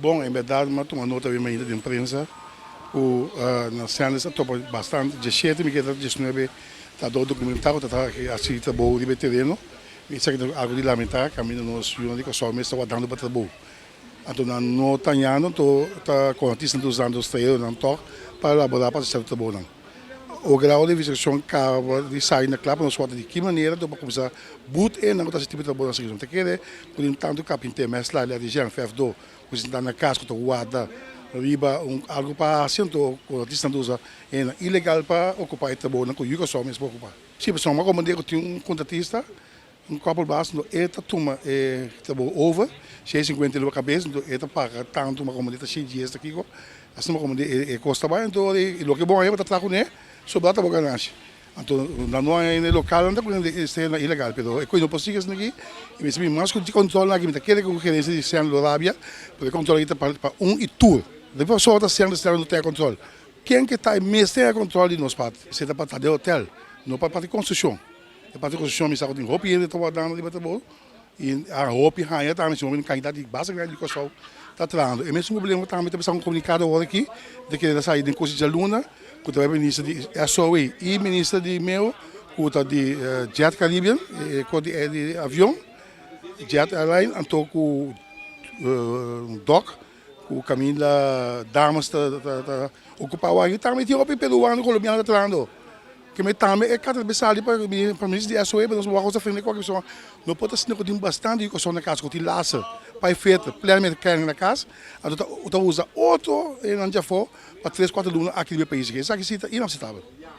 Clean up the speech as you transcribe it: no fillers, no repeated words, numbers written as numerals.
Bon, en berdad mi a tuma nota bien mainta den prensa cu na Sanders a topa bastante, 17 mi keda 19 ta do documenta cu ta haci trabou riba e tereno. Esaki ta algo di lamenta caminda nos yunan di Kòrsou mes ta wardando pa trabou. Anto nan no ta hañando, anto ta kontratisnan ta usando strayeronan tòg pa labora pa haci sierto trabounan. O grado di investigashon kaba di sali na kla pa nos wòrdu di ki manera anto pa kuminsá but e nan ku ta hasi tipo di trabou nan sigui. Ta kere ku tin tantu kapinté, mèsla, lètrisian, fèfdó ku sinta na kas ku ta warda riba un algu pa hasi anto kontratisnan ta usa hende ilegal pa okupá e trabounan ku yu Kòrsou mes por okupá. Si pasobra mi a komprendé ku tin un kontratista Un kòpel bas ndo e ta tuma e trabou over, shei sinkuenta riba kabes, ndo e ta paga tantu ma komo di ta shei dies ta kiko, asina ma komo di e kos ta bai, anto e loke bo haña bo ta traha kuné, sobra ta bo ganashi. Anto nan no haña e lokalnan ta pone e esena ilegal, pero e koe no por sigui asina aki, i mester bin mas ku di kòntròlnan aki, mi ta kere ku gerensia di Sèn lo rabia, pero e kòntròl aki ta pa un i tur, no pasobra ta Sèn ta Sèn no ten e kòntròl, ken ke ta e mester e kòntròl di nos parti, esei ta pa ta den hotèl, no pa parti konstrukshon. E parti konstrukshon mi sa ku tin hopi hende ta wardando riba trabou i a hopi haña tambe si un kantidat di basta grandi di Kòrsou ta trahando. E mesun problema tambe ta bisa un komunikado awor aki ta kere ta sali den kos di djaluna ku ta bai minister di SOE i minister di meo ku ta di Jet Caribbean e kos di avion Jet Airline anto ku dòk ku kaminda damas ta okupá awor aki tambe tin hopi peruano kolombiano ta trahando. Ke me tambe e karta debe sali pa pa minister di SOE pa nos wak nos ta frente kualke persona. No por ta asina ku tin bastante di kosnan na kas ku tin laser pa e feter plenamente kèn na kas anto ta ta usa otro nan djafó pa tres kuater luna aki riba e pais aki. Esaki si ta inaseptabel.